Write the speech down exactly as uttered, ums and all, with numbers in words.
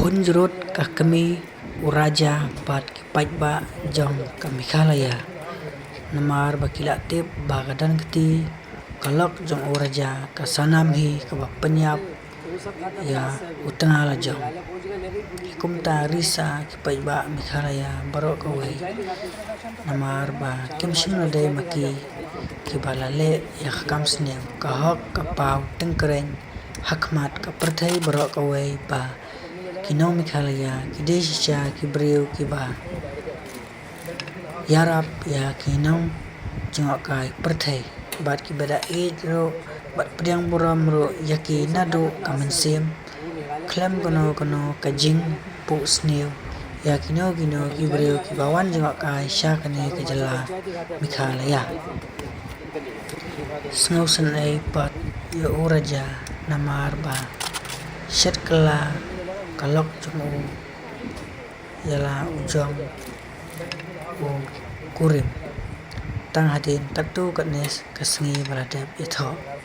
Hun jrut ka kmie u Raja bad ki paidbah jong ka Meghalaya, namar ba ki la tip ba ka Dhan Kti, ka lok jong u Raja, ka sanam hi kaba pynïap ïa u tnga lajong. Kumta risa ki paidbah Meghalaya baroh kawei, namar ba kim shym la dei ma ki kiba la leh ïa ka kam sniew, ka hok ka paw tyngkreiñ ha khmat ka pyrthei baroh kawei, ba ki nong Meghalaya ki dei shisha ki briew kiba ïarap ïa ki nong jngohkai pyrthei, bad kiba da ïeit ruh bad pdiang burom ruh ïa ki naduh ka mynsiem, khlem kano kano ka jingpynsniew ïa kino kino ki briew kiba wan jngohkai sha kane ka jylla Meghalaya. Sngewsynei pat ïa u Raja, namar ba shet kylla ka lok jong u ïa la u jong u kurim, tang hadien katto katne ka sngi ba la dep ïathoh.